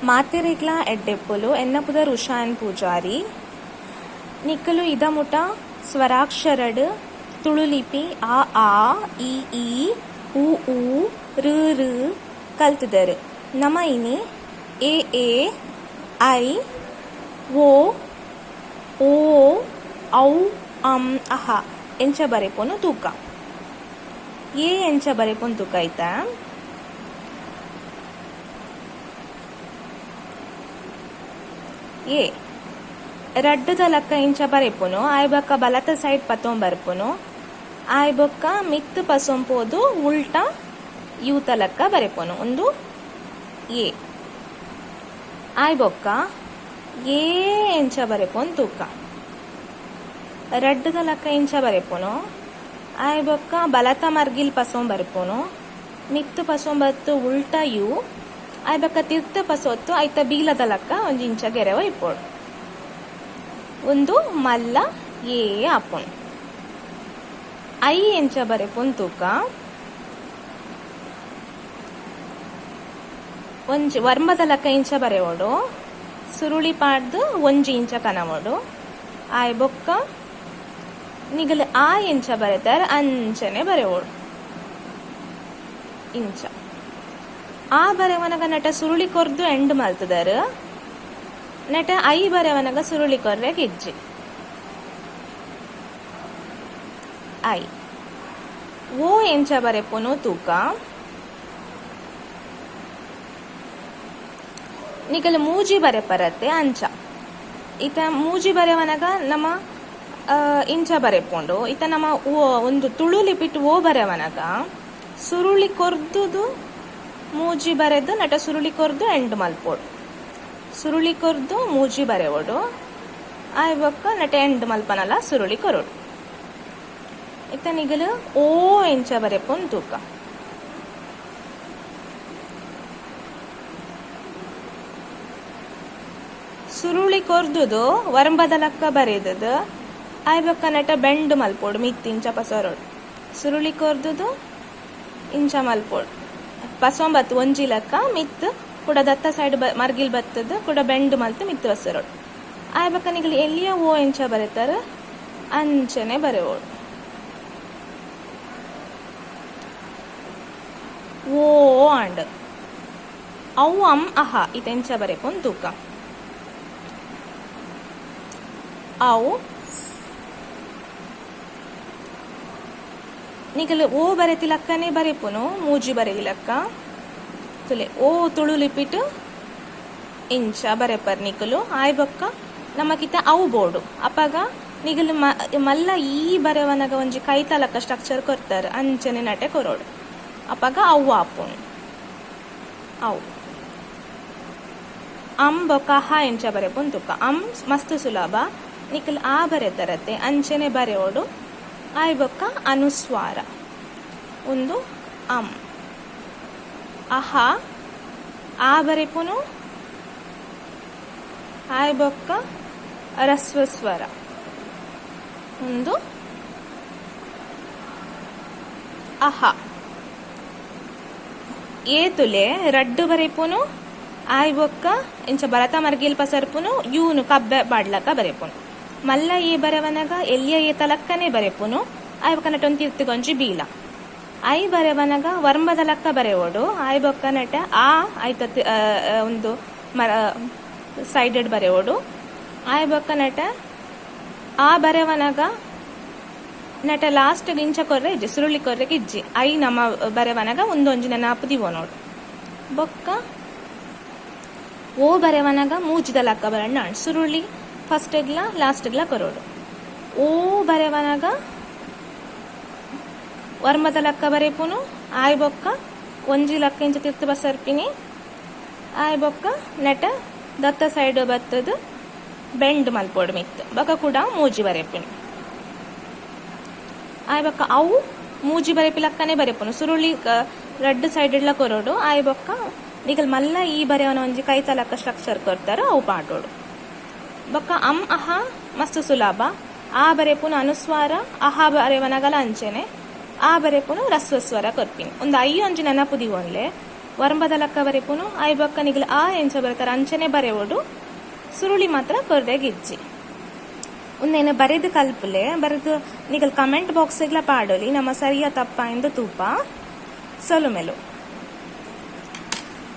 ಮಾತೆರೆಗ್ಲಾ ಎಡ್ಡೆಪ್ಪುಲು. ಎನ್ನ ಪುದರ್ ಉಷಾ ಎನ್ ಪೂಜಾರಿ. ನಿಕುಲು ಇದ ಮುಟ ಸ್ವರಾಕ್ಷರಡ್ ತುಳು ಲಿಪಿ ಅ ಆ, ಇ ಈ, ಉ ಊ, ಋ ಋ ಕಲ್ತುದರ್. ನಮ ಇನಿ ಎ ಎ, I, O, ಓ, ಔ, ಅಂ, ಅಃ ಎಂಚ ಬರೆಪುನು ತೂಕ. ಎ ಎಂಚ ಬರೆಪುನು ತೂಕ ಇತ್ತೆ. ಎ ರಡ್ಡ್ದ ಲಕ್ಕ ಇಂಚ ಬರೆಪುನು ಆಯ್ ಬೊಕ್ಕ ಬಲತ ಸೈಡ್ ಪತೊಂದು ಬರ್ಪುನು ಆಯ್ ಬೊಕ್ಕ ಮಿತ್ತ್ ಪಸೊಂದು ಪೋದು ಉಲ್ಟ ಯುತ ಲಕ್ಕ ಬರೆಪುನು ಉಂದು ಎ. ಆಯ್ ಬೊಕ್ಕ ಎ ಎಂಚ ಬರೆಪುನು ತೂಕ. ರಡ್ಡ್ದ ಲಕ್ಕ ಇಂಚ ಬರೆಪುನು ಆಯ್ ಬೊಕ್ಕ ಬಲತ ಮರ್ಗಿಲ್ ಪಸೊಂದು ಬರ್ಪುನು ಮಿತ್ತ್ ಪಸೊಂದು ಬತ್ತ್ ಉಲ್ಟ ಯು ಆಯ್ ಬೊಕ್ಕ ತಿರ್ತ್ ಪಸೊತ್ತು ಐತ ಬೀಲದ ಲಕ್ಕ ಒಂಜಿ ಇಂಚ ಗೆರೆ ಒಯ್ಪೊಡು. ಉಂದು ಮಲ್ಲ ಎ ಆಪುಂಡು. I ಎಂಚ ಬರೆಪುನು ತೂಕ. ಒಂಜಿ ವರ್ಮದ ಲಕ್ಕ ಇಂಚ ಬರೆವೊಡು. ಸುರುಳಿ ಪಾಡ್ದ್ ಒಂಜಿ ಇಂಚ ಕನವೊಡು. ಆಯ್ ಬೊಕ್ಕ ನಿಗಲ್ ಆ ಎಂಚ ಬರೆತರ್ ಅಂಚನೆ ಬರೆವೊಡು. ಇಂಚ. ಆ ಬರೆವನಗ ನೆಟ ಸುರುಳಿ ಕೊರ್ದು ಎಂಡ್ ಮಲ್ತುದರ್. ನೆಟ I ಬರೆವನಗ ಸುರುಳಿ ಕೊರ್ರೆಗ್ ಇಜ್ಜಿ. I. ಓ ಎಂಚ ಬರೆಪುನು ತೂಕ. ನಿಕಲ್ ಮೂಜಿ ಬರೆಪರತ್ತೆ ಅಂಚ. ಇತ್ತೆ ಮೂಜಿ ಬರೆವನಗ ನಮ ಇಂಚ ಬರೆಪುಂಡು. ಇತ್ತೆ ನಮ ಓ ಉಂದು ತುಳು ಲಿಪಿಟ್ ಓ ಬರೆವನಗ ಸುರುಳಿ ಕೊರ್ದುದು ಮೂಜಿ ಬರೆದ್ ನಟ ಸುರುಳಿ ಕೊರ್ದು ಎಂಡ್ ಮಲ್ಪೊಡು. ಸುರುಳಿ ಕೊರ್ದು ಮೂಜಿ ಬರೆವೊಡು. ಆಯ್ ಬೊಕ್ಕ ನಟ ಎಂಡ್ ಮಲ್ಪನಲ ಸುರುಳಿ ಕೊರೊಡು. ಇತ್ತೆ ನಿಗಲು ಓ ಎಂಚ ಬರೆಪುನ್ ತೂಕ. ಸುರುಳಿ ಕೊರ್ದುದು ವರ್ಂಬದ ಲಕ್ಕ ಬರೆದುದು ಆಯ್ ಬೊಕ್ಕ ನೆಟ ಬೆಂಡ್ ಮಲ್ಪೊಡು ಮಿತ್ತ್ ಇಂಚ ಪಸರೊಡು. ಸುರುಳಿ ಕೊರ್ದುದು ಇಂಚ ಮಲ್ಪೊಡು. ಪಸೊಂಬತ್ತ್ ಒಂಜಿ ಲಕ್ಕ ಮಿತ್ತ್ ಕುಡ ದತ್ತ ಸೈಡ್ ಮರ್ಗಿಲ್ ಬತ್ತುದು ಕುಡ ಬೆಂಡ್ ಮಲ್ತ್ ಮಿತ್ತ್ ಪಸರೊಡು. ಆಯ್ ಬೊಕ್ಕ ನಿಕುಲು ಎಲ್ಯ ಓ ಎಂಚ ಬರೆತರ್ ಅಂಚನೆ ಬರೆವೊಡು. ಓ ಆಂಡ್. ಔ ಅಂ ಅಹ ಇತ್ತೆ ಎಂಚ ಬರೆಪುನ್ ತೂಕ. ಔ ನಿಕುಲು ಓ ಬರೆತಿ ಲಕ್ಕನೆ ಬರೆಪುನು ಮೂಜಿ ಬರೆಯಿ ಲಕ್ಕ. ತುಲೆ ಓ ತುಳು ಲಿಪಿಟ್ ಇಂಚ ಬರೆಪರ್ ನಿಕುಲು. ಆಯ್ ಬೊಕ್ಕ ನಮಕಿತ ಅವು ಬೋಡು. ಅಪಗ ನಿಗಲು ಮಲ್ಲ ಈ ಬರೆವನಗ ಒಂಜಿ ಕೈತ ಲಕ್ಕ ಸ್ಟ್ರಕ್ಚರ್ ಕೊರ್ತಾರ್ ಅಂಚನೆ ನಟೆ ಕೊರೊಡು. ಅಪಗ ಅವು ಆಪುಂಡು. ಅವು. ಅಂ ಬೊಕ್ಕ ಹ ಎಂಚ ಬರೆಪುನ್ ತುಕ. ಅಂ ಮಸ್ತ್ ಸುಲಭ. ನಿಕುಲು ಆ ಬರೆತರತೆ ಅಂಚನೆ ಬರೆವೊಡು. ಆಯ್ ಬೊಕ್ಕ ಅನುಸ್ವಾರ. ಉಂದು ಅಂ. ಅಹ ಆ ಬರೆಪುನು ಆಯ್ ಬೊಕ್ಕ ರಸ್ವ ಸ್ವರ. ಉಂದು ಅಹ. ಏತುಲೆ ರಡ್ಡ್ ಬರೆಪುನು ಆಯ್ ಬೊಕ್ಕ ಇಂಚ ಬಲತ ಮರ್ಗಿಲ್ ಪಸರ್ಪುನು ಯೂನು ಕಬ್ಬೆ ಪಾಡ್ಲಕ ಬರೆಪುನು. ಮಲ್ಲ ಎ ಬರೆವನಗ ಎಲ್ಯ ಎ ತಲಕ್ಕನೆ ಬರೆಪುನು ಆಯ್ ಬೊಕ್ಕ ನೆಟ್ ಒಂಜಿ ತಿರ್ತ್ಗೊಂಜಿ ಬೀಲ. I ಬರೆವನಗ ವರ್ಂಬದ ಲಕ್ಕ ಬರೆವೊಡು ಆಯ್ ಬೊಕ್ಕ ನೆಟ್ ಆ ಐತ ಉಂದು ಸೈಡೆಡ್ ಬರೆವೊಡು ಆಯ್ ಬೊಕ್ಕ ನೆಟ್ ಆ ಬರೆವನಗ ನೆಟ ಲಾಸ್ಟ್ ಗ್ ಇಂಚ ಕೊರ್ರೆ ಇಜ್ಜಿ ಸುರುಳಿ ಕೊರ್ರೆಗ್ ಇಜ್ಜಿ ಐ ನಮ ಬರೆವನಗ ಉಂದೊಂಜಿ ನೆನಪು ದೀವೊನೊಡು. ಬೊಕ್ಕ ಓ ಬರೆವನಗ ಮೂಜಿದ ಲಕ್ಕ ಬರೊಂಡ ಆಂಡ್ ಸುರುಳಿ ಫಸ್ಟ್ ಗ್ಲಾ ಲಾಸ್ಟ್ ಗ್ಲಾ ಕೊರೊಡು. ಓ ಬರೆವನಗ ವರ್ಮದ ಲಕ್ಕ ಬರೆಪುನು ಆಯ್ ಬೊಕ್ಕ ಒಂಜಿ ಲಕ್ಕ ಇಂಚ ತಿರ್ತ್ ಪಸರ್ಪಿನಿ ಆಯ್ ಬೊಕ್ಕ ನೆಟ ದತ್ತ ಸೈಡ್ ಬತ್ತುದು ಬೆಂಡ್ ಮಲ್ಪೊಡು ಮಿತ್ತ್ ಬೊಕ ಕುಡ ಮೂಜಿ ಬರೆಪಿನಿ. ಆಯ್ ಬೊಕ್ಕ ಅವು ಮೂಜಿ ಬರೆಪಿ ಲಕ್ಕನೆ ಬರೆಪುನು ಸುರುಳಿ ರಡ್ಡ್ ಸೈಡ್ ಡ್ಲ ಕೊರೊಡು ಆಯ್ ಬೊಕ್ಕ ನಿಕಲ್ ಮಲ್ಲ ಈ ಬರೆವನ ಒಂಜಿ ಕೈತ ಲಕ್ಕ ಸ್ಟ್ರಕ್ಚರ್ ಕೊರ್ತಾರ್ ಅವು ಪಾಡೊಡು. ಬೊಕ್ಕ ಅಂ ಅಹ ಮಸ್ತ್ ಸುಲಭ. ಆ ಬರೆಪುನು ಅನುಸ್ವಾರ ಅಹ ಬರೆವನಗಲ ಅಂಚೆನೆ ಆ ಬರೆಪುನು ರಸ್ವ ಸ್ವರ ಕೊರ್ಪಿನಿ. ಉಂದು ಐಯೊಂಜಿ ನೆನಪು ದೀವೊನ್ಲೆ. ಒರಂಬದ ಲಕ್ಕ ಬರೆಪುನು. ಆಯ್ ಬೊಕ್ಕ ನಿಗಲ್ ಆ ಎಂಚ ಬರೆತಾರ ಅಂಚನೆ ಬರೆವೊಡು. ಸುರುಳಿ ಮಾತ್ರ ಕೊರ್ರೆಗಿಜ್ಜಿ. ಉಂದೆನ್ ಬರೆದು ಕಲ್ಪುಲೆ. ಬರೆದು ನಿಗಲ್ ಕಮೆಂಟ್ ಬಾಕ್ಸ್ಗ್ಲ ಪಾಡೊಲಿ. ನಮ್ಮ ಸರಿಯ ತಪ್ಪ ಎಂದು ತೂಪ. ಸೊಲುಮೆಲು.